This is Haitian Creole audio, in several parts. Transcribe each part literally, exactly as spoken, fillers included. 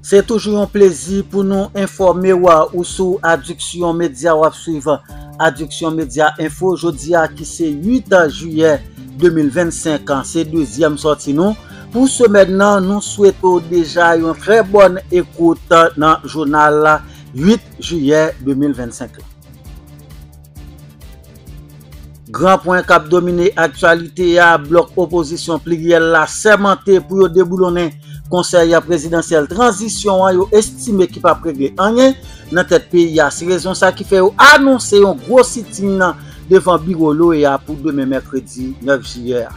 Se toujou yon plezi pou nou enfòme w ou sou Adduction Media w ap swiv. Adduction Media Info, jodi a ki se uit jiyè de mil vennsenk, se dezyèm sòti nou. Pou semèn nan, nou swete w deja yon trè bòn ekout nan jounal uit jiyè de mil vennsenk la. Gran pwen k ap domine aktyalite a, blòk opozisyon pliryèl la sèmante pou yo deboulonnen konsèy prezidansyèl tranzisyon an, yo estime ki p ap regle anyen nan tèt peyi a. Se rezon sa ki fè yo anonse yon gwo sitin devan biwo l'OEA pou demen mèkredi nèf jiyè a.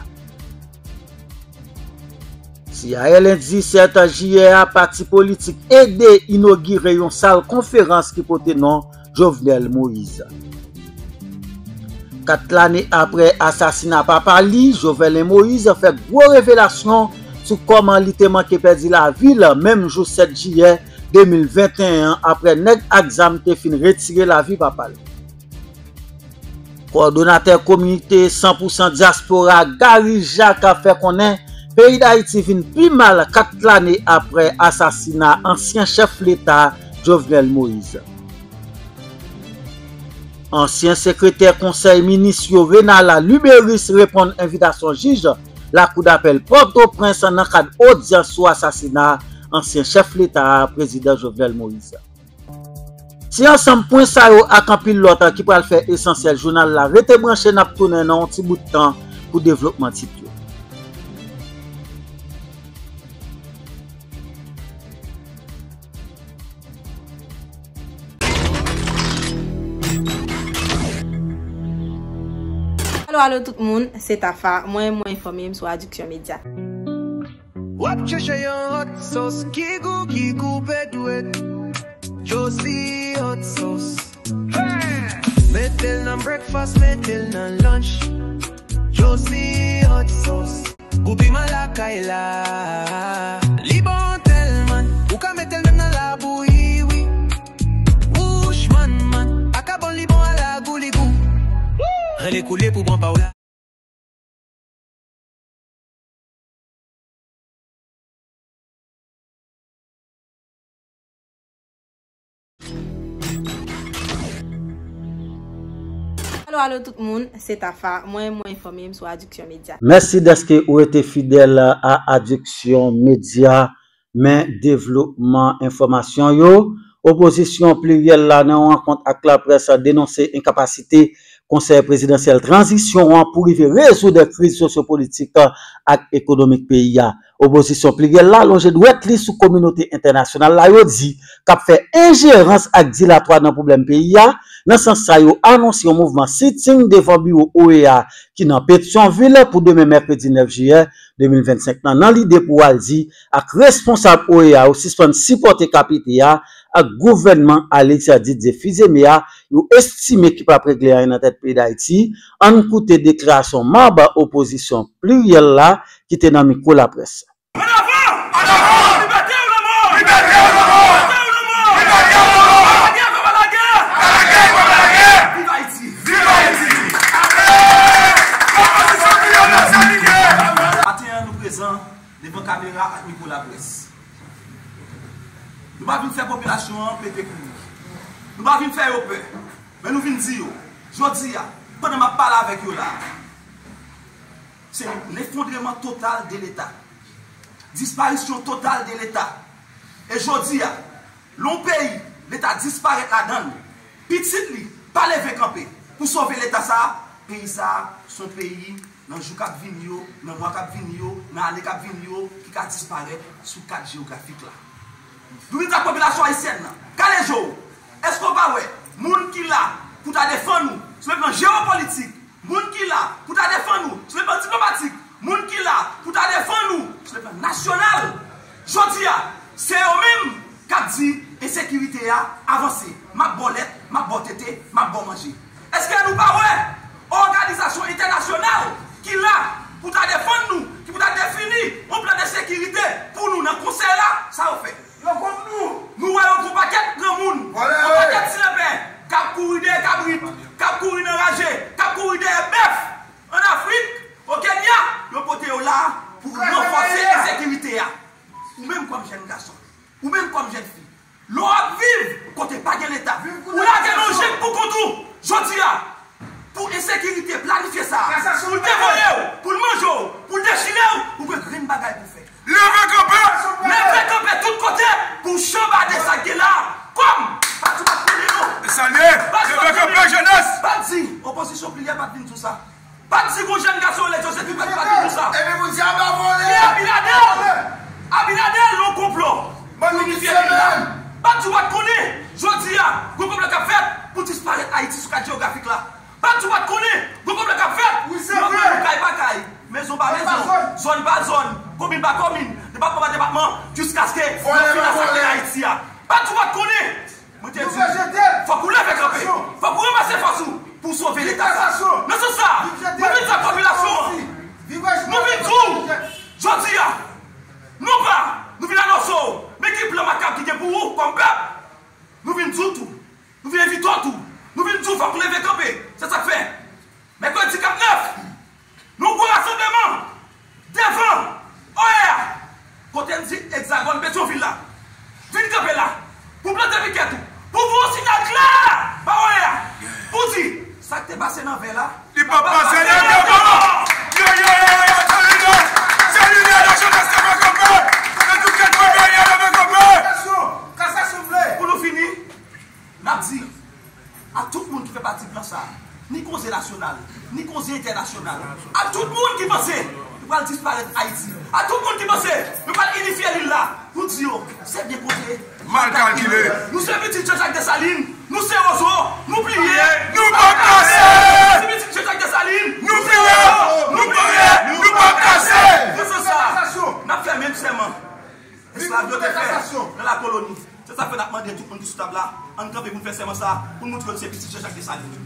C I A L di sèt jiyè a, pati politik ede inogire yon sal konferans ki pote non Jovenel Moïse. Kat lane apre asasina papa li, Jovenel Moïse fè gwo revelasyon sou kòman li te manke pèdi lavi l menm jou sèt jiyè de mil venteyen an, apre nèg ak zam te fin retire lavi papa l. Kowòdonatè komite san pou san dyaspora, Gary Jacques, fè konnen peyi Dayiti vin pi mal kat lane apre asasina ansyen chèf Leta, Jovenel Moïse. Ansyen sekretè konsèy minis yo, Renald Lubérice, reponn envitasyon jij Lakou dapèl Pòtoprens nan kad odyans sou asasina ansyen chèf Leta a, Prezidan Jovenel Moïse. Se ansanm pwen sa yo ak anpil lòt ki pral fè esansyèl jounal la. Rete branche, n ap tounen nan yon ti bout tan pou devlopman tit yo. Alo, alo tout moun, se Tafa. Mwen, mwen enfòme m sou Adduction Media. W ap chèche yon hot sauce ki gou, ki koupe dwèt. Josie hot sauce. Mete l nan breakfast, mete l nan lunch. Josie hot sauce. Gou piman lakay la. Li bon tèlman, ou ka mete l menm nan labouyi, wi. Wouch, man, man. Akabon li bon a la gou, li gou. Rele koule pou bwan pa w la. Alo, alo tout moun, se Tafa. Mwen, mwen enfòme m sou Adduction Media. Mèsi dèske ou rete fidèl a Adduction Media. Men devlopman enfòmasyon yo, opozisyon pliryèl la nan yon rankont ak laprès denonse enkapasite Konsèy Prezidansyèl Tranzisyon an pou rive rezoud kriz sosyopolitik ak ekonomik peyi a. Opozisyon pliryèl la lonje dwèt li sou kominote entènasyonal la, yo di k ap fè enjerans ak dilatwa nan pwoblèm peyi a. Nan sans sa, yo anonse yon mouvman sitting devan biwo OEA ki nan Petyonvil pou demen mèkredi nèf jiyè de mil vennsenk nan, nan lide pou al di ak responsab OEA yo sispann sipòte K P T a ak gouvènman Alex Didier Fils-Aimé a, yo estime ki p ap regle anyen nan tèt peyi Dayiti. Ann koute deklarasyon manm opozisyon pliryèl la ki te nan mikwo laprès. An avan! An avan! Libète ou lanmò! Libète ou lanmò! Libète ou lanmò! Libète ou lanmò! Palagè ankò palagè! Palagè ankò palagè! Viv Ayiti! Viv Ayiti! Apre opozisyon pliryèl la sèmante. Maten an, nou prezan devan kamera ak mikwo laprès. Nou pa vin fè popilasyon an pete kouri. Nou pa vin fè yo pè. Men nou vin di yo, jodi a, pandan m ap pale avèk yo la, se lefondreman total de Leta. Disparisyon total de Leta. E jodi a, lè yon peyi, Leta disparèt ladan l, pitit li pa leve kanpe pou sove Leta sa a, peyi sa a, se yon peyi, nan jou k ap vini yo, nan mwa k ap vini yo, nan ane k ap vini yo, ki ka disparèt sou kat jewografik la. Nou vin di ak popilasyon ayisyèn nan, kale je w. Èske w pa wè, moun ki la pou ta defann ou sou le plan jewopolitik, moun ki la pou ta defann ou sou le plan diplomatik, moun ki la pou ta defann ou sou le plan nasyonal, jodi a, se yo menm k ap di ensekirite a avanse. M ap ba w lèt, m ap ba w tete, m ap ba w manje. Èske nou pa wè òganizasyon entènasyonal ki la pou ta defann nou, ki pou ta defini yon plan de sekirite pou nou nan konsèy la, sa yo fè? Yo kont nou. Nou wè yon gwo pakèt granmoun, yon pakèt ti lapè k ap kouri dèyè kabrit, k ap kouri nan raje, k ap kouri dèyè bèf ann Afrik, o Kenya, yo pote yo la pou ranfòse ensekirite a. Ou menm kòm jèn gason, Ou menm kòm jèn fi, lè w ap viv kote pa gen Leta, ou lage nan jeng pou kont ou. Jodi a, pou ensekirite planifye sa a, pou l te voye w, pou l manje w, pou l dechire w, ou gen grenn bagay pou fè. Leve kanpe! Leve kanpe tout kote pou w chanbade sa k gen la a. Kòm, pa di w pa t konnen non. Salye, leve kanpe, jenès! Pa di, opozisyon pliryèl pa t vin di w sa. Pa t di gon jèn gason rele Josephine pa t pa di nou sa. Epi pou di aba vòlè. E Abinader, Abinader nan konplo. Ban nou tout semèn. Pa t di w pa t konnen. Jodi a, gon konplo k ap fèt pou disparèt Ayiti sou kat jewografik la. Pa t di w pa t konnen. Gon konplo k ap fèt. Wi, se vre. Nan kay pa kay. Mezon pa mezon. Zòn pa zòn. Komin pa komin. Depatman pa depatman. Jiskaske yo fin asakre Ayiti a. Pa t di w pa t konnen. Mwen te di, fòk ou leve kanpe. Fòk ou ranmase fòs ou pou w sove Leta sa. Nan sans sa, nou vin di ak popilasyon an. Nou vin di w, jodi a, non pa, nou vin anonse w, men ki plan makab ki gen pou ou kòm pèp. Nou vin di w tou. Nou vin envite w tou. Nou vin di w fòk ou leve kanpe. Se sa k fè. Mèkredi kat nèf, nou gwo rasanbleman devan O E A, kote n di Egzagòn Petyonvil la. Vin kanpe la, pou plante pikèt ou, pou voye yon siyal klè ba O E A, pou di, sa k te pase nan vè la, li p ap pase nan devan. Yo, yo, yo, yo, se lidè, se lidè nan jenès leve kanpe, nan tout kèk peyi a leve kanpe. Pou nou fini, n ap di a tout moun ki fè pati plan sa a, ni konze nasyonal, ni konze entènasyonal, a tout moun ki panse yo pral disparèt Ayiti, a tout moun ki panse yo pral inifye lil la, nou di yo, se byen konte, mal kalkile. Nou se pitit Jean Jacques Dessalines, nou se wozo, nou pliye, nou p ap kase. Nou se pitit Jean Jacques Dessalines, nou pliye, nou pliye, nou p ap kase. Nan sans sa, n ap fè menm sèman esklav yo te fè nan lakoloni. Se sa k fè n ap mande tout moun ki sou tab la, ann kanpe pou n fè sèman sa a, pou n montre yo n se pitit Jean Jacques Dessalines.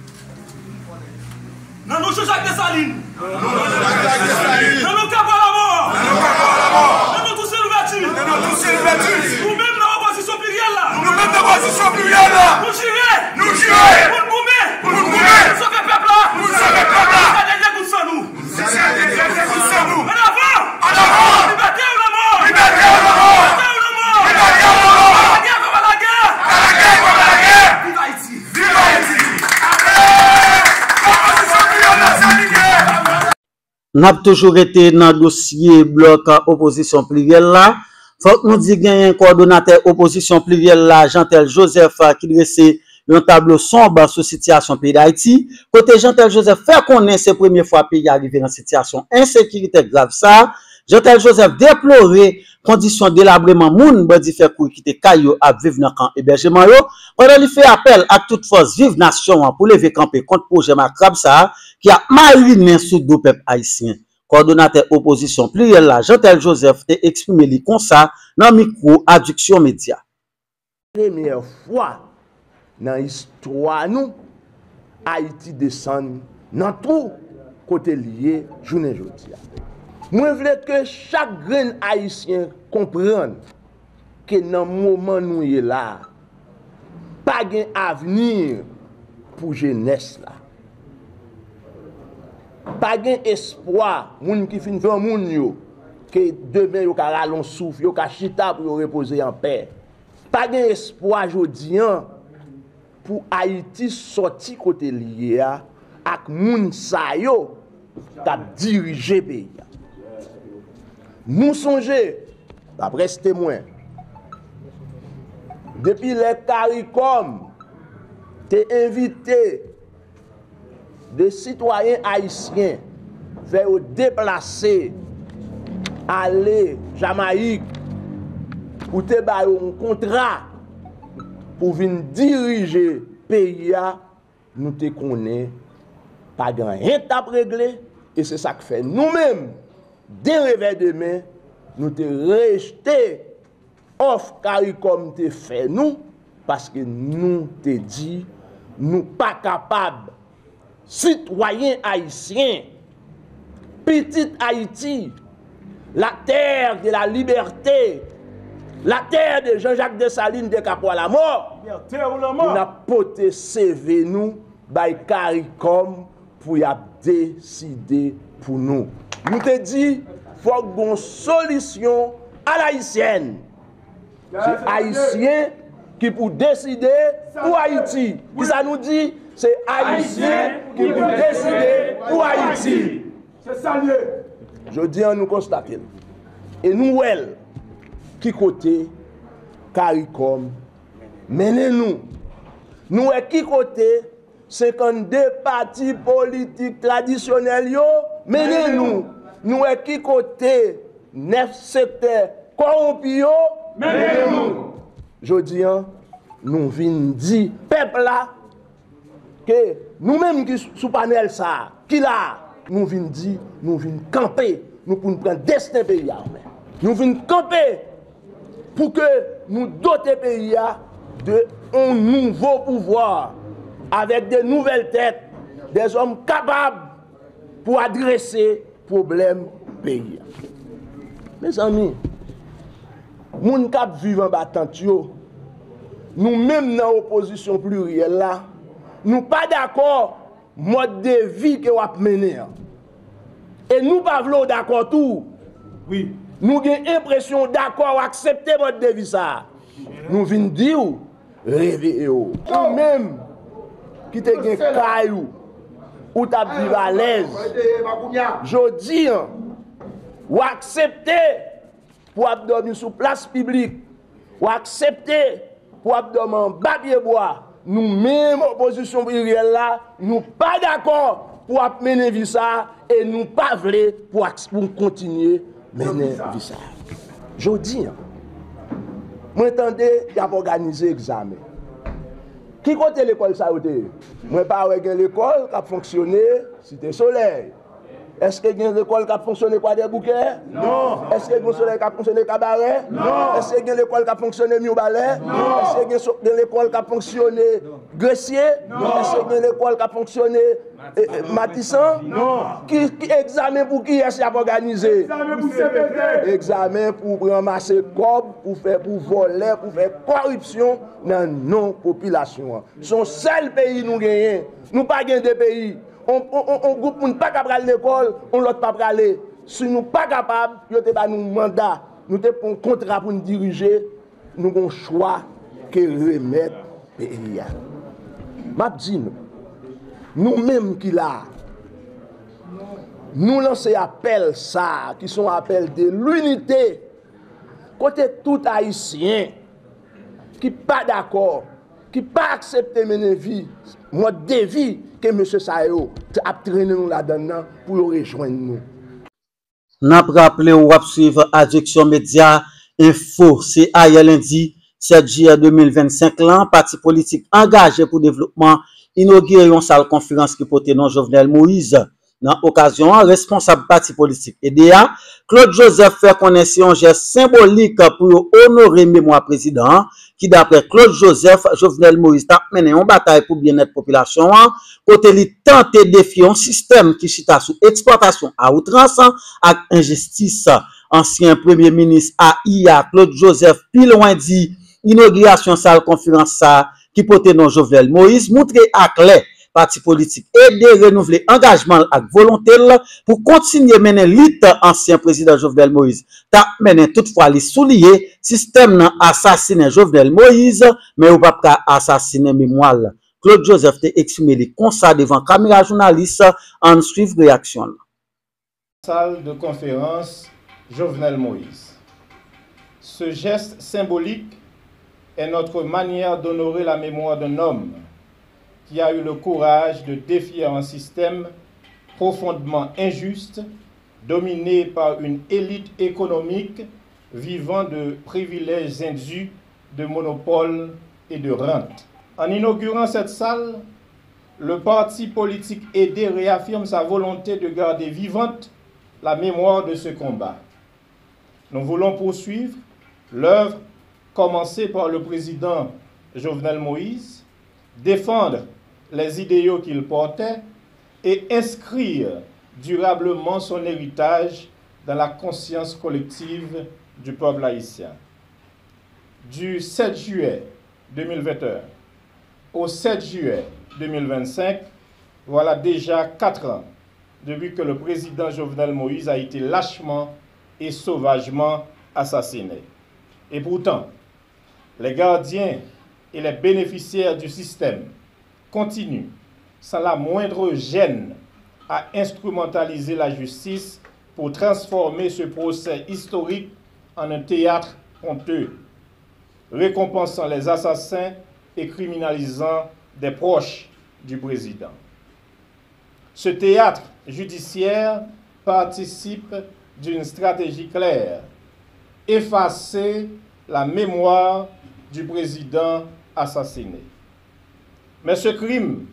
Nan non Jean Jacques Dessalines! Nan non Kapwa Lamò! Nan non Toussaint Louverture! Nou menm nan opozisyon pliryèl la! Nou jire! Pou n goumen! Pou n sove pèp la! Jiska dènye gout san nou! Ann avan! Ann avan! Libète ou lanmò! Libète ou lanmò! Libète ou lanmò! Libète ou lanmò! Pa lagè, pa lagè! Pa lagè, pa lagè! Viv Ayiti! Viv Ayiti! N ap toujou rete nan dosye blòk opozisyon pliryèl la. Fòk nou di genyen kowòdonatè opozisyon pliryèl la, Jeantel Joseph, ki drese yon tablo sonb sou sitiyasyon peyi Dayiti, kote Jeantel Joseph fè konnen se premye fwa peyi a rive nan sitiyasyon ensekirite grav sa a. Jeantel Joseph deplore kondisyon delabreman moun bandi fè kouri kite kay yo ap viv nan kan ebèjeman yo, pandan li fè apèl ak tout fòs viv nasyon an pou leve kanpe kont pwojè makrab sa a ki ap marinen sou do pèp ayisyen. Kowòdonatè opozisyon pliryèl la, Jeantel Joseph, te eksprime li konsa nan mikwo Addiction Media. Premyè fwa nan istwa nou, Ayiti desann nan twou kote l ye jounen jodi a. Mwen vle ke chak grenn Ayisyen konprann ke nan moman nou ye la a, pa gen avni pou jenès la. Pa gen espwa moun ki fin granmoun yo, ke demen yo ka rale yon souf, yo ka chita pou yo repoze anpè. Pa gen espwa jodi an pou Ayiti sòti kote l ye a ak moun sa yo k ap dirije peyi a. Nou sonje, daprè temwen, depi lè CARICOM te envite de sitwayen ayisyen fè yo deplase ale Jamayik pou te ba yo yon kontra pou vin dirije peyi a, nou te konnen pa gen anyen k t ap regle, e se sa k fè nou menm, de revè de men, nou te rejte òf CARICOM te fè nou, paske nou te di nou pa kapab, sitwayen ayisyen, pitit Ayiti, la terre de la liberté, la terre de Jean-Jacques Dessalines de Capois la mort, pou n ap pote seve nou bay CARICOM pou y ap deside pou nou. Nou te di, fòk gon solisyon alayisyèn. Se Ayisyen ki pou deside pou Ayiti. Kisa nou di? Se Ayisyen ki pou deside pou Ayiti. Se sa l ye. Jodi a, nou konstate l. E nou wè l ki kote CARICOM mennen nou. Nou wè ki kote senkannde pati politik tradisyonèl yo mennen nou. Nou wè ki kote nèf sektè kòwonpi yo mennen nou. Jodi a, nou vin di pèp la ke nou menm ki sou panèl sa a, ki la a, nou vin di, nou vin kanpe, nou pou n pran desten peyi a an men. Nou vin kanpe pou ke nou dote peyi a de yon nouvo pouvwa, avèk de nouvèl tèt, de zòm kapab pou adrese pwoblèm peyi a. Mezanmi, moun k ap viv anba tant yo, nou menm nan opozisyon pliryèl la, nou pa dakò mòd de vi ke w ap mennen an. E nou pa vle w dakò tou. Wi. Nou gen enpresyon w dakò, w aksepte mòd de vi sa a. Nou vin di w, reveye w. Ou menm ki te gen kay ou, ou t ap viv alèz. Jodi a, w aksepte pou w ap dòmi sou plas piblik, w aksepte pou w ap dòmi anba pye bwa. Nou menm opozisyon pliryèl la, nou pa dakò pou w ap mennen vi sa a e nou pa vle pou w ak-, pou w kontinye mennen vi sa a. Jodi a, mwen tande y ap òganize egzamen. Ki kote lekòl sa yo te ye? Mwen pa wè gen lekòl k ap fonksyone Site Solèy. Èske gen lekòl k ap fonksyone Kwadèboukè? Non. Èske gen Solèy k ap fonksyone Kabarè? Non. Èske gen lekòl k ap fonksyone Mibalè? Non. Èske gen so-, gen lekòl k ap fonksyone Gresye? Non. Èske gen lekòl k ap fonksyone, e, e, Matisan? Non. Ki, ki egzamen pou kiyès y ap òganize? Egzamen pou C P T. Egzamen pou ranmase kòb, pou fè, pou vòlè, pou fè kòripsyon nan non popilasyon an. Se yon sèl peyi nou genyen. Nou pa gen de peyi. On, on, on, on gwoup moun pa ka pral lekòl, on lòt pa prale. Si nou pa kapab, yo te ba nou manda, nou te pran yon kontra pou n dirije, nou gen yon chwa ke remèt peyi a. M ap di nou, nou menm ki la a, nou lanse apèl sa a, ki se yon apèl de linite, kote tout Ayisyen ki pa dakò, ki pa aksepte mennen vi, mòd de vi ke mesye sa yo t-, ap trennen nou ladan l nan, pou yo rejwenn nou. N ap raple w, w ap swiv Addiction Media Info. Se ayè lendi sèt jiyè de mil vennsenk lan, Pati Politik Angaje pou Devlopman inogire yon sal konferans ki pote non Jovenel Moïse. Nan okazyon an, responsab pati politik E D A, Claude Joseph, fè konnen se yon jès senbolik pou yo onore memwa prezidan an, ki, daprè Claude Joseph, Jovenel Moïse t ap mennen yon batay pou byennèt popilasyon an, kote li tante defye yon sistèm ki chita sou eksplwatasyon a outrans ak enjistis. Ansyen premye minis A I a, Claude Joseph, pi lwen di, inogirasyon sal konferans sa a, ki pote non Jovenel Moïse, moutre aklè pati politik E D renouvle angajman l ak volonte l pou kontinye mennen lit ansyen prezidan Jovenel Moïse t ap mennen. Toutfwa, li souliye sistèm nan asasinen Jovenel Moïse, men yo p ap ka asasinen memwa l. Claude Joseph te eksprime li konsa devan kamera jounalis, ann swiv reyaksyon l. Salle de conférence Jovenel Moïse. Ce geste symbolique est notre manière d'honorer la mémoire d'un homme qui a eu le courage de défier un système profondément injuste, dominé par une élite économique vivant de privilèges indus, de monopoles et de rentes. En inaugurant cette salle, le parti politique E D réaffirme sa volonté de garder vivante la mémoire de ce combat. Nous voulons poursuivre l'œuvre commencée par le président Jovenel Moïse, défendre les idéaux qu'il portait et inscrire durablement son héritage dans la conscience collective du peuple haïtien. Du sept juillet deux mille vingt et un au sept juillet deux mille vingt-cinq, voilà déjà quatre ans depuis que le président Jovenel Moïse a été lâchement et sauvagement assassiné. Et pourtant, Les gardiens et les bénéficiaires du système continuent, sans la moindre gêne, à instrumentaliser la justice pour transformer ce procès historique en un théâtre honteux, récompensant les assassins et criminalisant des proches du président. Ce théâtre judiciaire participe d'une stratégie claire, effacer la mémoire du président assassiné. Mais ce crime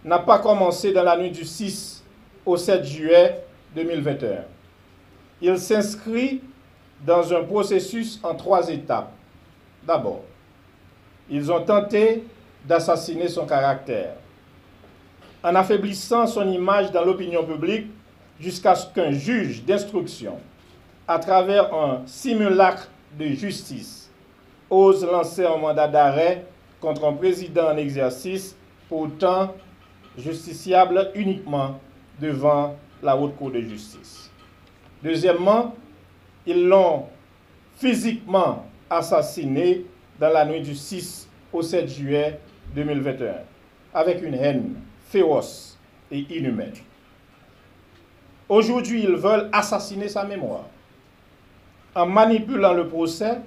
n'a pas commencé dans la nuit du six au sept juillet deux mille vingt et un. Il s'inscrit dans un processus en trois étapes. D'abord, ils ont tenté d'assassiner son caractère, en affaiblissant son image dans l'opinion publique jusqu'à ce qu'un juge d'instruction, à travers un simulacre de justice, ose lancer un mandat d'arrêt contre un président en exercice, pourtant justiciable uniquement devant la Haute Cour de justice. Deuxièmement, ils l'ont physiquement assassiné dans la nuit du six au sept juillet deux mille vingt et un, avec une haine féroce et inhumaine. Aujourd'hui, ils veulent assassiner sa mémoire. En manipulant le procès,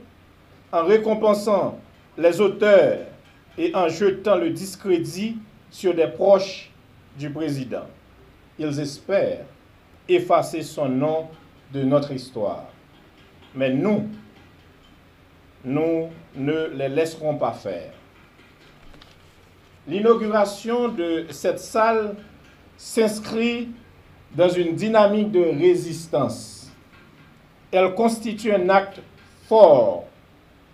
en récompensant les auteurs et en jetant le discrédit sur des proches du président, ils espèrent effacer son nom de notre histoire. Mais nous, nous ne les laisserons pas faire. L'inauguration de cette salle s'inscrit dans une dynamique de résistance. Elle constitue un acte fort,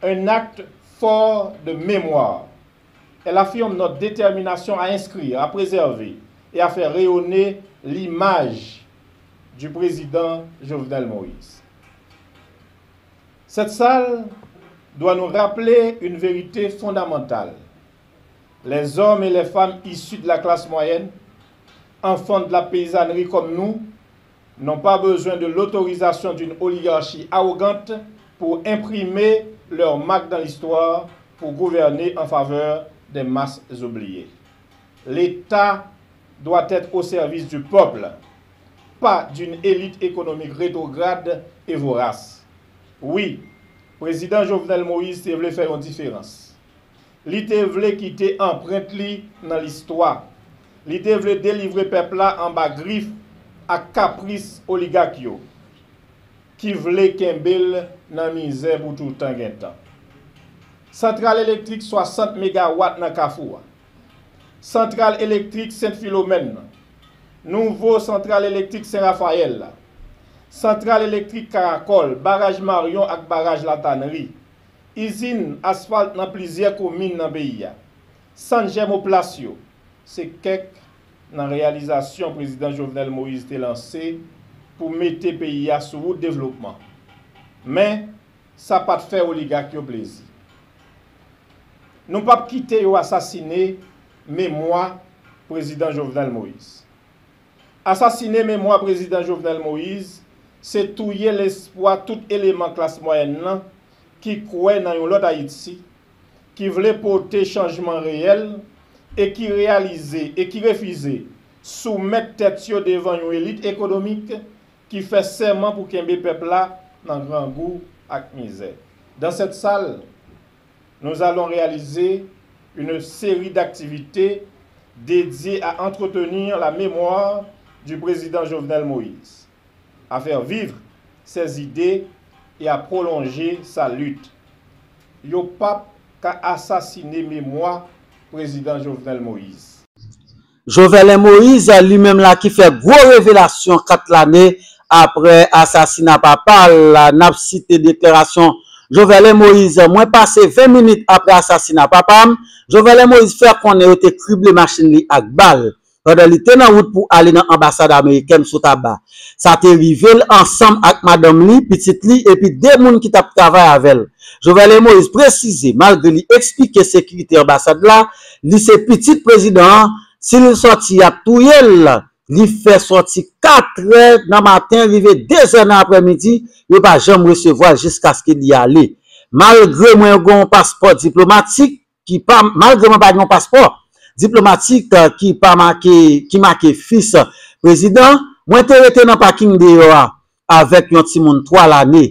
un acte fort de mémoire. Elle affirme notre détermination à inscrire, à préserver et à faire rayonner l'image du président Jovenel Moïse. Cette salle doit nous rappeler une vérité fondamentale. Les hommes et les femmes issus de la classe moyenne, enfants de la paysannerie comme nous, n'ont pas besoin de l'autorisation d'une oligarchie arrogante pour imprimer leur marque dans l'histoire, pour gouverner en faveur des masses oubliées. L'État doit être au service du peuple, pas d'une élite économique rétrograde et vorace. Wi, Prezidan Jovenel Moïse te vle fè yon diferans. Li te vle kite anprent li nan listwa. Li te vle delivre pèp la anba grif ak kapris oligak yo, ki vle kenbe l nan mizè pou toutan gen tan. Santral elektrik swasant megawat nan Kafou a. Santral elektrik Sent Filomèn nan. Nouvo santral elektrik Sen Rafayèl la. Santral elektrik Karakòl, baraj Maryon ak baraj Latanri. Izin asfalt nan plizyè komin nan peyi a. Sant jèmoplas yo, se kèk nan reyalizasyon Prezidan Jovenel Moïse te lanse pou mete peyi a sou wout devlopman. Men, sa pa t fè oligak yo plezi. Nou p ap kite yo asasine memwa Prezidan Jovenel Moïse. Asasine memwa Prezidan Jovenel Moïse, se touye lespwa tout eleman klas mwayèn nan ki kwè nan yon lòt Ayiti, ki vle pote chanjman reyèl e ki reyalize e ki refize soumèt tèt yo devan yon elit ekonomik ki fè sèman pou kenbe pèp la nan grangou ak mizè. Dans cette salle, nous allons réaliser une série d'activités dédiées à entretenir la mémoire du président Jovenel Moïse, à faire vivre ses idées et à prolonger sa lutte. Yo p ap ka asasine memwa Prezidan Jovenel Moïse. Jovenel Moïse, li menm la ki fè gwo revelasyon kat lane apre asasina papa l, n ap site deklarasyon Jovenel Moïse, mwen pase ven minit apre asasina papa m, Jovenel Moïse fè konnen yo te krible machin li ak bal, pandan li te nan wout pou ale nan anbasad amerikèn sou Taba. Sa te rive l ansanm ak madanm li, pitit li epi de moun ki t ap travay avè l. Jovenel Moïse presize, malgre li eksplike sekirite anbasad la, li se pitit prezidan an, si l sòti y ap touye l. Li fè sòti katrè nan maten rive dezè nan aprèmidi, yo pa janm resevwa l jiskaske li ale. Malgre mwen gen yon paspò diplomatik ki pa, malgre mwen pa gen yon paspò diplomatik ki pa make, ki make fis prezidan, mwen te rete nan paking deyò a avèk yon timoun twa lane.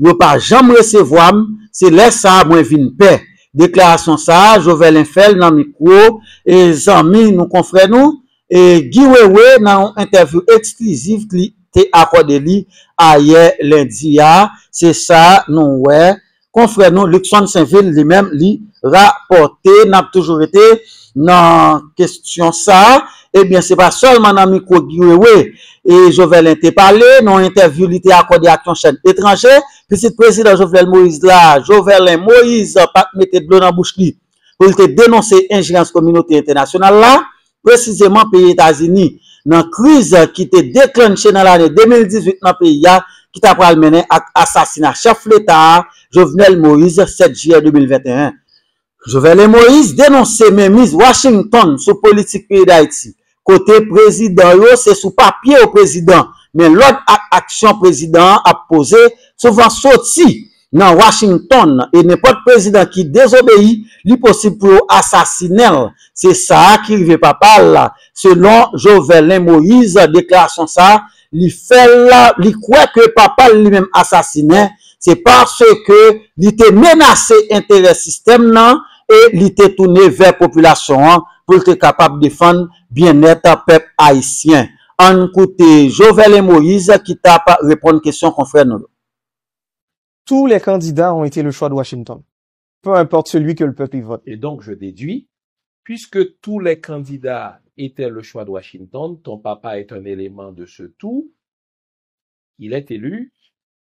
Yo pa janm resevwa m, se lè sa a mwen vin pè. Deklarasyon sa a, Jovelin fè l nan mikwo e zanmi nou, konfrè nou, e Guy Wewe nan yon entèvyou eksklizif li te akòde li ayè lendi a. Se sa nou wè konfrè nou Luckson Sainvil li menm li rapòte. N ap toujou rete nan kesyon sa a. Ebyen, se pa sèlman nan mikwo Guy Wewe e Jovelin te pale nan yon entèvyou li te akòde ak yon chèn etranje. Pitit prezidan Jovenel Moïse la, Jovelin Moïse, pa t mete dlo nan bouch li pou l te denonse enjerans kominote entènasyonal la, presizeman peyi Etazini, nan kriz ki te deklanche nan lane de mil dizuit nan peyi a, ki ta pral mennen ak asasina chèf leta a, Jovenel Moïse, sèt jiyè de mil venteyen. Jovenel Moïse denonse menmiz Washington sou politik peyi Dayiti, kote prezidan yo se sou papye yo prezidan, men lòd ak aksyon prezidan an ap poze souvan soti nan Washington, e nenpòt prezidan ki dezobeyi, li posib pou yo asasinen l. Se sa a ki rive papa l la. Selon Jovelin Moïse, deklarasyon sa a, li fè l, li kwè ke papa l li menm asasinen, se paske li te menase enterè sistèm nan e li te tounen vè popilasyon an pou l te kapab defann byennèt pèp ayisyen. Ann koute Jovelin Moïse ki t ap reponn kesyon konfrè nou yo. Tous les candidats ont été le choix de Washington, peu importe celui que le peuple y vote. Et donc, je déduis, puisque tous les candidats étaient le choix de Washington, ton papa est un élément de ce tout, il est élu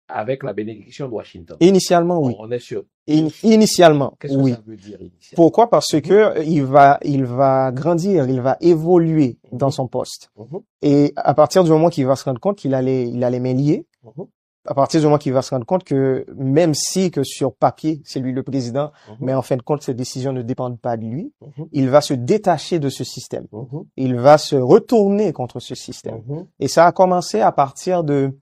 avec la bénédiction de Washington. Initialement, oui. On est sûr. In- initialement, Qu'est-ce que oui. Ça veut dire initialement? Pourquoi? Parce que euh, il va, il va grandir, il va évoluer dans son poste. Mhm. Et à partir du moment qu'il va se rendre compte qu'il a les, il a les mains liées, Mhm. à partir du moment qu'il va se rendre compte que même si que sur papier, c'est lui le président, Mhm. mais en fin de compte, ses décisions ne dépendent pas de lui, Mhm. il va se détacher de ce système. Mhm. Il va se retourner contre ce système. Mhm. Et ça a commencé à partir de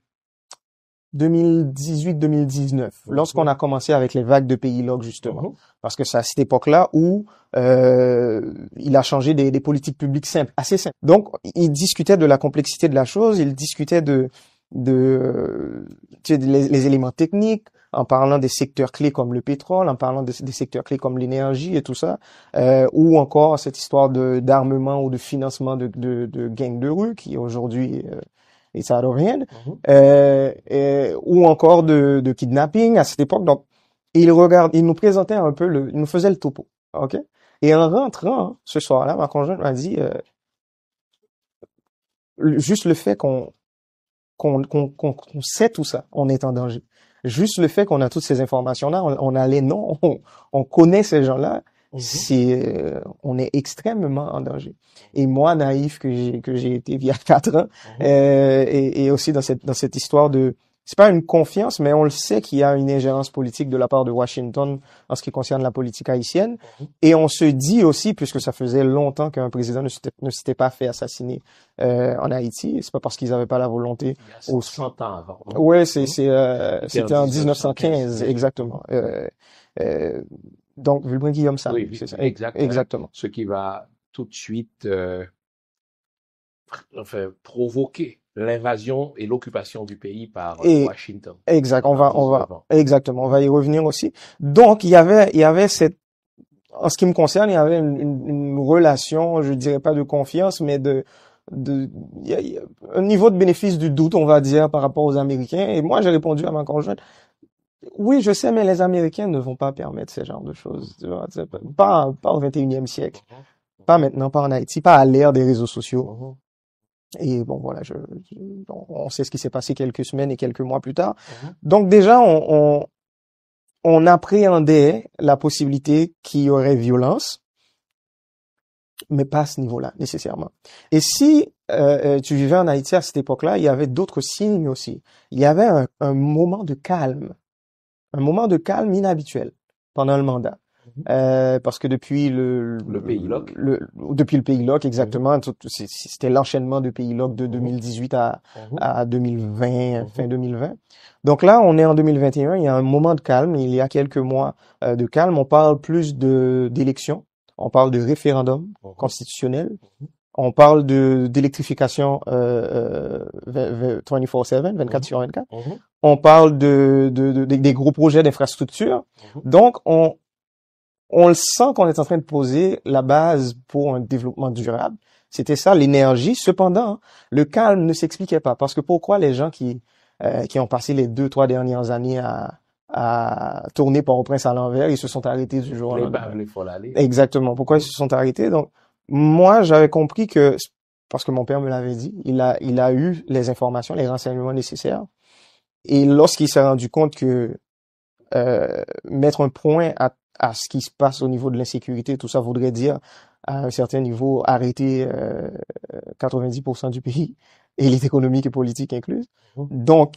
deux mille dix-huit deux mille dix-neuf, Mhm. Lorsqu'on a commencé avec les vagues de pays log, justement. Mhm. Parce que c'est à cette époque-là où euh, il a changé des, des politiques publiques simples, assez simples. Donc, il discutait de la complexité de la chose, il discutait de, de, tu sais, les, les éléments techniques, en parlant des secteurs clés comme le pétrole, en parlant de- des secteurs clés comme l'énergie et tout ça, euh, ou encore cette histoire de d'armement ou de financement de, de, de gangs de rue qui aujourd'hui euh, it's out of hand, Mhm. euh, euh, ou encore de, de kidnapping à cette époque. Donc, il regarde, il nous présentait un peu le, il nous faisait le topo, ok? Et en rentrant ce soir-là, ma conjointe m'a dit, euh, le- juste le fait qu'on qu'on qu'on- qu'on- qu'on sait tout ça, on est en danger. Juste le fait qu'on a toutes ces informations-là, on, on a les noms, on, on connaît ces gens-là, Mhm. c'est, euh, on est extrêmement en danger. Et moi, naïf que j'ai que j'ai été il y a quatre ans, Mhm. euh, et, et aussi dans cette dans cette histoire de, c'est pas une confiance, mais on le sait qu'il y a une ingérence politique de la part de Washington en ce qui concerne la politique haïtienne. Mhm. Et on se dit aussi, puisque ça faisait longtemps qu'un président ne s'était ne s'était pas fait assassiner euh, en Haïti, c'est pas parce qu'ils n'avaient pas la volonté. Il y a cent ans avant. Ouais, c'est, c'est, euh, C'était en c'était en dix-neuf cent quinze, dix-neuf cent quinze, exactement. Euh, euh, donc, Vulbren Guillaume Sam, Oui, c'est ça. Exact. Exactement. Ce qui va tout de suite euh, enfin, provoquer l'invasion et l'occupation du pays par euh, Et- Washington. Exact. On va, on va, Avant. Exactement. On va y revenir aussi. Donc, il y avait, il y avait cette, en ce qui me concerne, il y avait une, une- une relation, je dirais pas de confiance, mais de, de, il y a- il y a un niveau de bénéfice du doute, on va dire, par rapport aux Américains. Et moi, j'ai répondu à ma conjointe, oui, je sais, mais les Américains ne vont pas permettre ce genre de choses. Tu vois, c'est pas, pas, pas au vingt et unième siècle. Pas maintenant, pas en Haïti, pas à l'ère des réseaux sociaux. Mhm. Et bon, voilà, je, je- on on sait ce qui s'est passé quelques semaines et quelques mois plus tard. Mhm. Donc déjà, on, on, on appréhendait la possibilité qu'il y aurait violence, mais pas à ce niveau-là, nécessairement. Et si euh, euh, tu vivais en Haïti à cette époque-là, il y avait d'autres signes aussi. Il y avait un, un moment de calme, un moment de calme inhabituel pendant le mandat. Euh, parce que depuis le, le pays lock, le, depuis le pays lock, exactement, c'était l'enchaînement de pays lock de deux mille dix-huit à, à deux mille vingt, fin deux mille vingt. Donc là, on est en deux mille vingt et un, il y a un moment de calme, il y a quelques mois euh, de calme. On parle plus de d'élections, on parle de référendum constitutionnel, on parle de d'électrification euh, euh, vingt-quatre sur vingt-quatre. On parle de, de, de, des gros projets d'infrastructure. Donc, on, on le sent qu'on est en train de poser la base pour un développement durable. C'était ça l'énergie. Cependant, le calme ne s'expliquait pas. Parce que pourquoi les gens qui, euh, qui ont passé les deux, trois dernières années à, à tourner Port-au-Prince à l'envers, ils se sont arrêtés du jour au lendemain. Exactement. Pourquoi ils se sont arrêtés? Donc, moi, j'avais compris que, parce que mon père me l'avait dit, il a, il a eu les informations, les renseignements nécessaires. Et lorsqu'il s'est rendu compte que euh, mettre un point à, à ce qui se passe au niveau de l'insécurité, tout ça voudrait dire, à un certain niveau, arrêter euh, quatre-vingt-dix pour cent du pays, élite économique et politique incluse. Donc,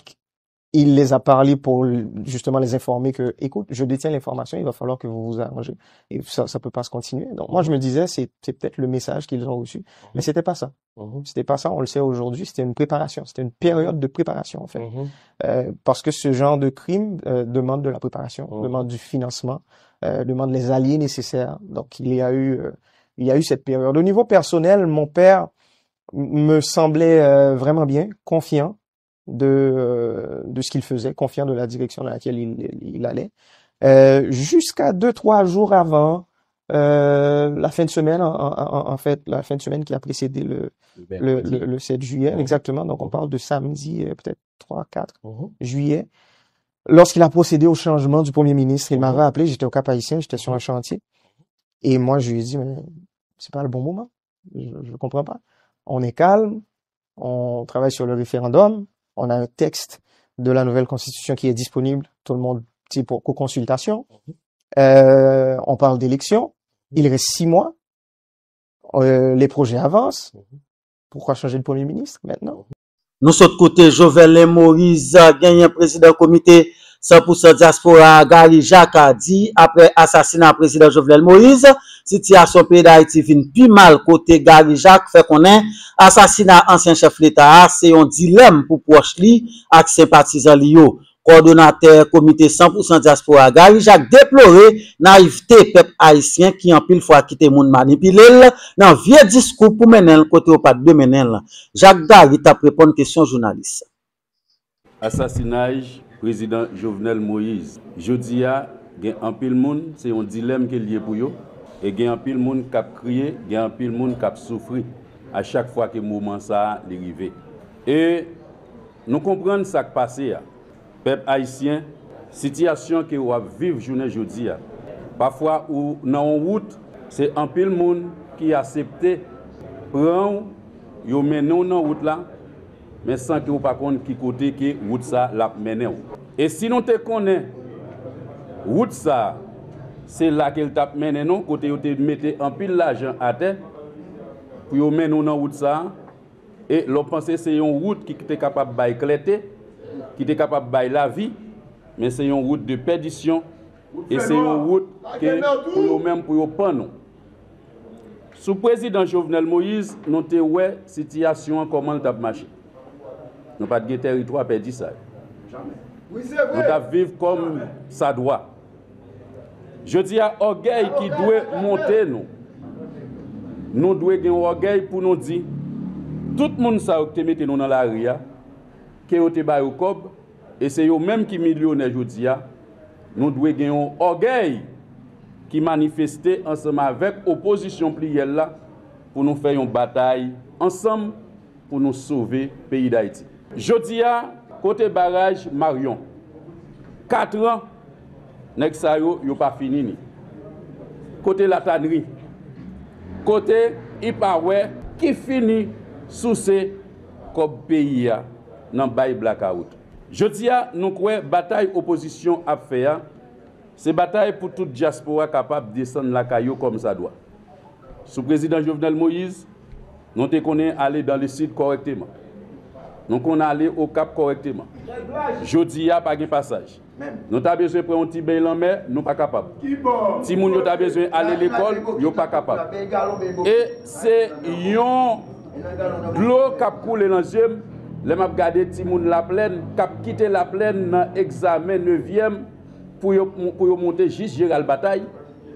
il les a parlé pour justement les informer que, écoute, je détiens l'information, il va falloir que vous vous arrangez. Et ça ne peut pas se continuer. Donc, moi, je me disais, c'est peut-être le message qu'ils ont reçu. Mais ce n'était pas ça. C'était pas ça, on le sait aujourd'hui, c'était une préparation, c'était une période de préparation en fait. Euh, parce que ce genre de crime euh, demande de la préparation, demande du financement, euh, demande les alliés nécessaires. Donc il y a eu, euh, il y a eu cette période. Au niveau personnel, mon père me semblait euh, vraiment bien, confiant de, de ce qu'il faisait, confiant de la direction dans laquelle il, il allait. Euh, jusqu'à deux, trois jours avant euh, la fin de semaine, en, en, en, fait, la fin de semaine qui a précédé le, le, le, le sept juillet, exactement. Donc, on parle de samedi, euh, peut-être trois, quatre juillet. Lorsqu'il a procédé au changement du premier ministre, il m'avait appelé, j'étais au Cap Haïtien, j'étais sur un chantier. Et moi, je lui ai dit, mais c'est pas le bon moment. Je ne comprends pas. On est calme, on travaille sur le référendum, on a un texte de la nouvelle constitution qui est disponible, tout le monde, c'est pour consultation. Euh, on parle d'élection, il reste six mois, euh, les projets avancent. Pourquoi changer de premier ministre maintenant? Nou sot koute Jovenel Moïse, genyen prezidan komite san pou san dyaspora a, Gary Jacques, di apre asasina prezidan Jovenel Moïse, sitiyasyon peyi Dayiti vin pi mal kote Gary Jacques fè konnen asasina ansyen chèf leta a se yon dilèm pou pwòch li ak senpatizan li yo. Kowòdonatè Komite san pou san Dyaspora, Gary Jacques, deplore nayivte pèp ayisyen ki anpil fwa kite moun manipile l nan vye diskou pou mennen l kote yo pa t dwe mennen l. Jacques Gary t ap reponn kesyon jounalis. Asasinaj Prezidan Jovenel Moïse. Jodi a, gen anpil moun, se yon dilèm ke l ye pou yo, e gen anpil moun k ap kriye, gen anpil moun k ap soufri a chak fwa ke moman sa a li rive. E nou konprann sa k pase a. Pèp ayisyen, sitiyasyon ke w ap viv jounen jodi a. Pafwa ou nan yon wout, se anpil moun ki asepte pran w, yo mennen w nan wout la, men san ke w pa konn ki kote ke wout sa l ap mennen w. E si nou te konnen wout sa, se la ke l t ap mennen nou, kote yo te mete anpil lajan atè pou yo mennen w nan wout sa, e lè w panse se yon wout ki te kapab bay klète, ki te kapab bay lavi, men se yon wout de pèdisyon, e se yon wout ke pou yo menm pou yo pann ou. Sou prezidan Jovenel Moïse, nou te wè sitiyasyon an kòman l t ap mache. Nou pa t gen tèritwa pèdi sa yo. Nou t ap viv kòm sa dwa. Jodi a, ògèy ki dwe monte nou. Nou dwe gen yon ògèy pou nou di, tout moun sa yo ki te mete nou nan lari a, ke yo te ba yo kòb, e se yo menm ki milyonè jodi a, nou dwe gen yon ògèy ki manifeste ansanm avèk opozisyon pliryèl la pou nou fè yon batay ansanm pou nou sove peyi Dayiti. Jodi a, kote baraj Maryon? Katran, nèg sa yo, yo pa fini ni. Kote Latanri? Kote Ipawè ki fini souse kòb peyi a nan bay blakawout? Jodi a, nou kwè batay opozisyon ap fè a, se batay pou tout dyaspora kapab desann lakay yo kòm sa dwa. Sou prezidan Jovenel Moïse, nou te konnen ale dans le sud kòrèkteman. Nou konn ale Okap kòrèkteman. Jodi a, pa gen pasaj. Nou ta bezwen pran yon ti beny lanmè, nou pa kapab. Timoun yo ta bezwen ale lekòl, yo pa kapab. E se yon dlo k ap koule nan zye m lè m ap gade timoun Laplèn k ap kite Laplèn nan egzamen nevyèm pou yo, pou yo monte jis Jeral Batay,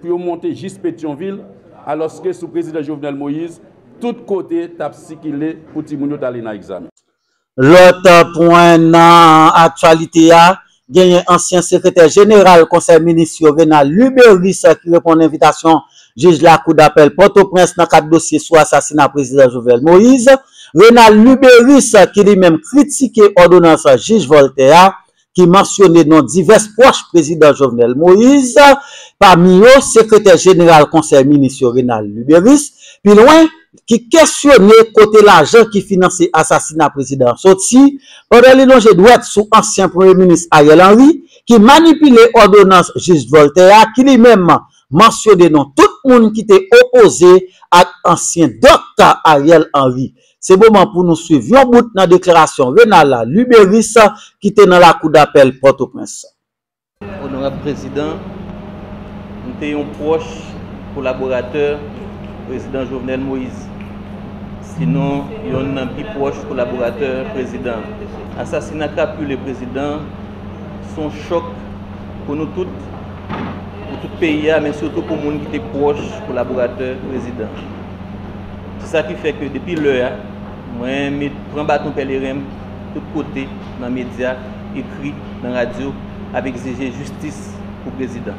pou yo monte jis Petyonvil, alòske sou prezidan Jovenel Moïse, tout kote t ap sikile pou timoun yo t ale nan egzamen. Lòt pwen nan aktyalite a, genyen ansyen sekretè jeneral Konsèy minis yo, Renald Lubérice, ki reponn envitasyon jij Lakou dapèl Pòtoprens nan kad dosye sou asasina prezidan Jovenel Moïse. Renald Lubérice, ki li menm kritike òdonans jij Voltaire a, ki mansyone non divès pwòch prezidan Jovenel Moïse, pami yo sekretè jeneral Konsèy minis yo, Renald Lubérice, pi lwen, ki kesyone kote lajan ki finanse asasina prezidan an soti, pandan li lonje dwèt sou ansyen premye minis Ariel Henry, ki manipile òdonans jij Voltaire a, ki li menm mansyone non tout moun ki te opoze ak ansyen dòk Ariel Henry. Se moman pou nou swiv yon bout nan deklarasyon Renald Lubérice ki te nan Lakou dapèl Pòtoprens. Onorab Prezidan, m te yon pwòch kolaboratè Prezidan Jovenel Moïse, sinon yonn nan pi pwòch kolaboratè prezidan an. Asasina krapile prezidan an se yon chòk pou nou tout, pou tout peyi a, men sitou pou moun ki te pwòch kolaboratè prezidan an. Se sa ki fè ke depi lè a, mwen met, pran baton pèleren m tout kote, nan medya, ekri, nan radyo, ap egzije jistis pou prezidan.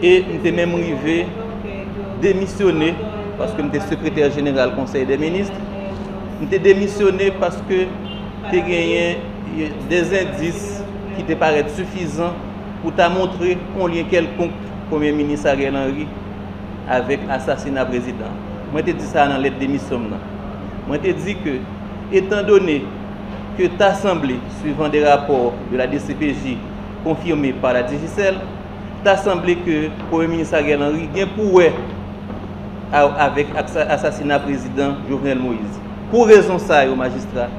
E m te menm rive demisyone, paske m te sekretè jeneral Konsèy dè Minis, m te demisyone paske te genyen de zendis ki te parèt sifizan pou ta montre yon lyen kèlkonk Premye Minis Ariel Henry avèk asasina prezidan an. Mwen te di sa nan lèt demisyon m nan. Mwen te di ke, etandone ke ta sanble, suivant des rapports de la D C P J confirmés par la Digicel, ta sanble ke Premye Minis Ariel Henry gen pou wè a, avèk aksa-, asasina prezidan Jovenel Moïse. Pou rezon sa yo, majistra,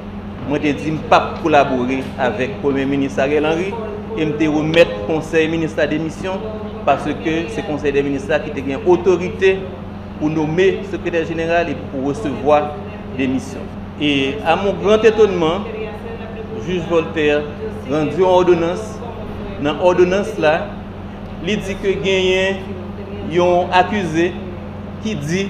mwen te di m p ap kolabore avèk Premye Minis Ariel Henry e m te remèt Konsèy Minis la demisyon, paske se Konsèy dè Minis la ki te gen otorite pou nome sekretè jeneral epi pou resevwa demisyon. E, à mon grand étonnement, jij Voltaire randi yon òdonans. Nan òdonans la, li di ke genyen yon akize ki di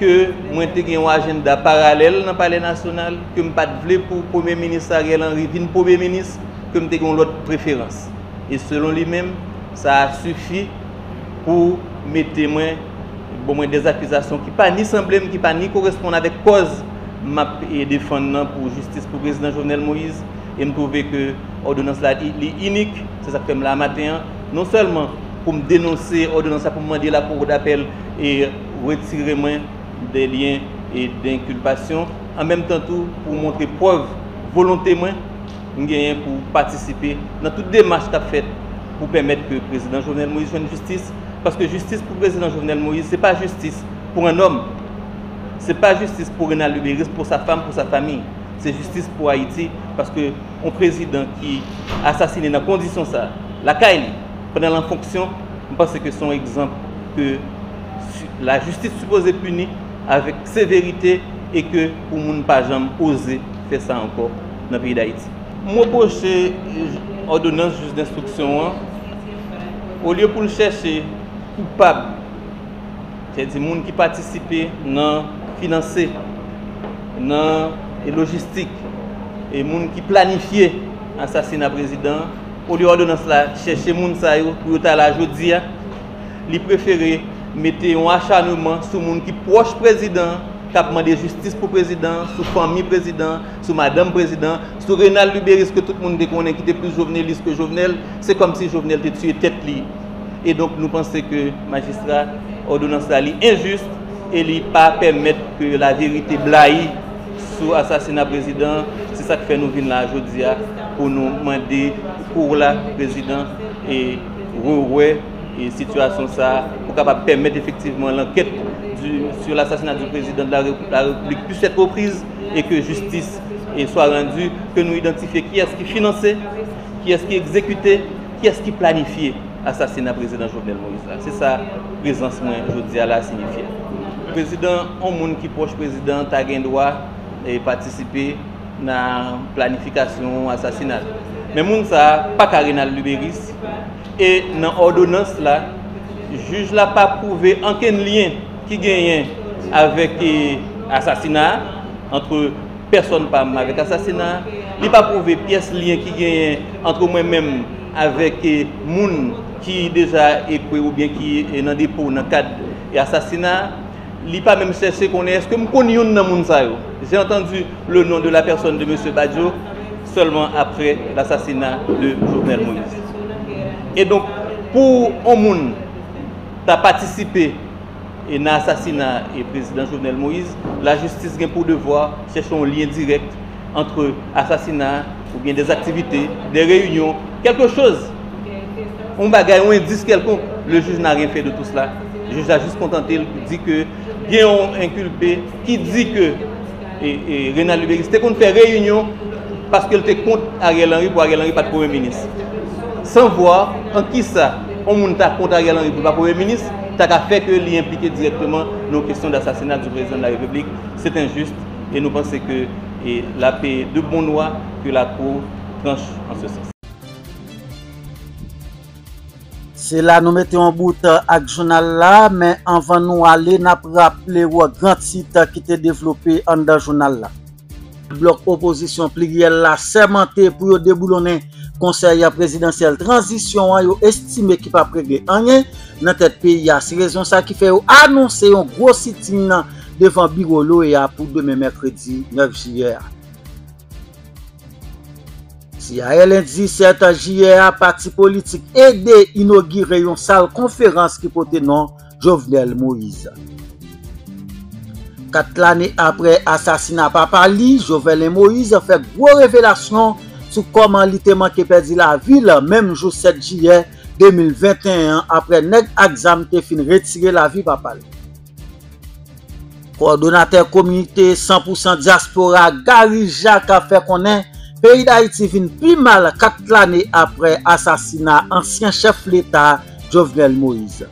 ke mwen te gen yon ajanda paralèl nan Palè Nasyonal, ke m pa t vle pou Premye Minis Ariel Henry vin Premye Minis, ke m te gen yon lòt preferans. E selon li menm, sa a sifi pou mete mwen, bon, mwen dèzakizasyon ki pa ni sanble m, ki pa ni koresponn avèk kòz m ap, e, defann nan pou jistis pou prezidan Jovenel Moïse. E m twouve ke òdonans la, li, li inik. Se sa k fè m la maten an. Non sèlman pou m denonse òdonans la, pou m mande lakou dapèl e retire mwen de lyen e denkilpasyon, an menm tan tou pou montre prèv volonte mwen, m genyen pou patisipe nan tout demach k ap fèt pou pèmèt ke prezidan Jovenel Moïse jwenn jistis, paske jistis pou prezidan Jovenel Moïse, se pa jistis pou en homme, se pa jistis pou Renald Lubérice, pour sa femme, pour sa famille. Se jistis pou Ayiti, paske yon prezidan ki asasine nan kondisyon sa, lakay li, pandan l an fonksyon, m panse ke se yon egzanp ke si-, lajistis sipoze pini avèk severite e ke pou moun pa janm oze fè sa ankò nan peyi Dayiti. M repwoche, eh, òdonans jij denstriksyon an, olye pou l chèche koupab, sètadi moun ki patisipe nan finanse, nan, e, lojistik, e moun ki planifye asasina prezidan an, olye òdonans la chèche moun sa yo pou yo ta la jodi a, li prefere mete yon acharnement sou moun ki pwòch prezidan an, k ap mande jistis pou prezidan an, sou fanmi prezidan an, sou madanm prezidan an, sou Renald Lubérice ke tout moun te konnen ki te plis jovenelis ke Jovenel. Se kòmsi Jovenel te tiye tèt li. E donk, nou panse ke majistra, òdonans la, li enjis e li pa pèmèt ke laverite blayi sou asasina prezidan an. Se sa k fè nou vin la jodi a pou nou mande kou la prezidan e rewè e sitiyasyon sa a pou kapab pèmèt efektivman lankèt du, sur l'assassinat du président de la Ré-, la République puisse être reprise et que justice, eh, soit rendue, que nou idantifye kiyès ki finanse, kiyès ki egzekite, kiyès ki planifye asasina prezidan Jovenel Moïse la. Se sa prezans mwen jodi a la siyifye. Prezidan, yon moun ki pwòch prezidan ta gen dwa, eh, patisipe nan planifikasyon asasina l. Men moun sa a pa ka Renald Lubérice, e nan òdonans la, jij la pa pwouve ankenn lyen ki genyen avèk, eh, asasina a, antre pèsòn pa m avèk asasina a. Li pa pwouve pyès lyen ki genyen antre mwen menm avèk, eh, moun ki deja ekwe oubyen ki, eh, nan depo nan kad, eh, asasina a. Li pa menm chèche konnen èske m konn youn nan moun sa yo. J'ai entendu le nom de la personne de mesye Badio seulement après l'assassinat de Jovenel Moïse. E donk, pou yon moun ta patisipe e nan asasina e prezidan Jovenel Moïse, lajistis gen pou devwa chèche yon lyen dirèk antre asasina oubyen des activités, des réunions, quelque chose, yon bagay, yon endis kèlkonk. Le juge n'a rien fait de tout cela. Jij la jis kontante l di ke gen yon enkilpe ki di ke, e, e, Renald Lubérice te konn fè reyinyon paske l te kont Ariel Henry pou Ariel Henry pa t premye minis. San vwa an kisa yon moun ta kont Ariel Henry pou l pa premye minis, ta ka fè ke li enplike dirèkteman nan kesyon d'assassinat du président de la République. C'est injuste et nous pensons que, et la paix de bon droit que la Cour tranche en ce sens. Se la nou mete yon bout ak jounal la, men anvan nou ale, n ap raple w gran tit ki te devlope anndan jounal la. Blòk opozisyon pliryèl la sèmante pou yo deboulonnen konsèy prezidansyèl tranzisyon an, yo estime ki p ap regle anyen nan tèt peyi a. Se rezon sa ki fè yo anonse yon gwo sitin devan biwo l'OEA pou demen mèkredi nèf jiyè a. T I L indi sèt jiyè a, pati politik ede inogire yon sal konferans ki pote non Jovenel Moïse. Kat lane apre asasina papa li, Jovenel Moïse fè gwo revelasyon sou kòman li te manke pèdi lavi l menm jou sèt jiyè de mil venteyen an, apre nèg ak zam te fin retire lavi papa l. Kowòdonatè Komite san pou san Dyaspora, Gary Jacques, fè konnen peyi Dayiti vin pi mal kat lane apre asasina ansyen chèf Leta, Jovenel Moïse.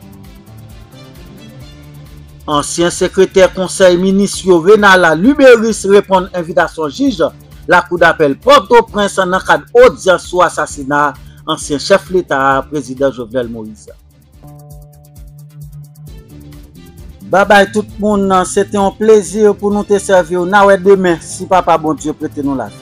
Ansyen sekretè Konsèy Minis yo, Renald Lubérice, reponn envitasyon jij Lakou Dapèl Pòtoprens nan kad odyans sou asasina ansyen chèf Leta a, Prezidan Jovenel Moïse. Babay tout moun, se te yon plezi pou nou te sèvi w. N a wè demen, si Papa Bondye prete nou lavi.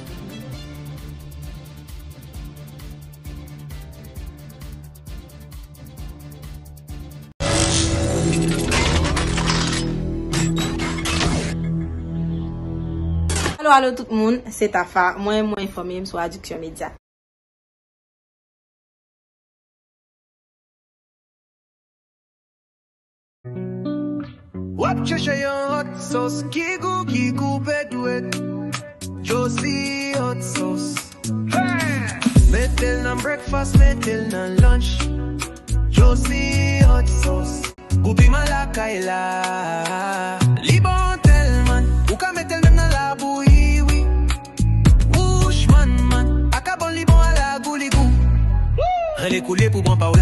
Alo, alo tout moun, se Tafa. Mwen, mwen enfòme m sou Adiksyon Medya. W ap chèche yon hot sauce ki gou, ki koupe dwèt. Josie hot sauce. Mete l nan breakfast, mete l nan lunch. Josie hot sauce. Gou piman lakay la. Li bon tèlman, ou ka mete l menm nan labouyi, wi. Wouch, man, man. Akabon li bon a lagou, li gou. Rele koulye pou bon pa w la.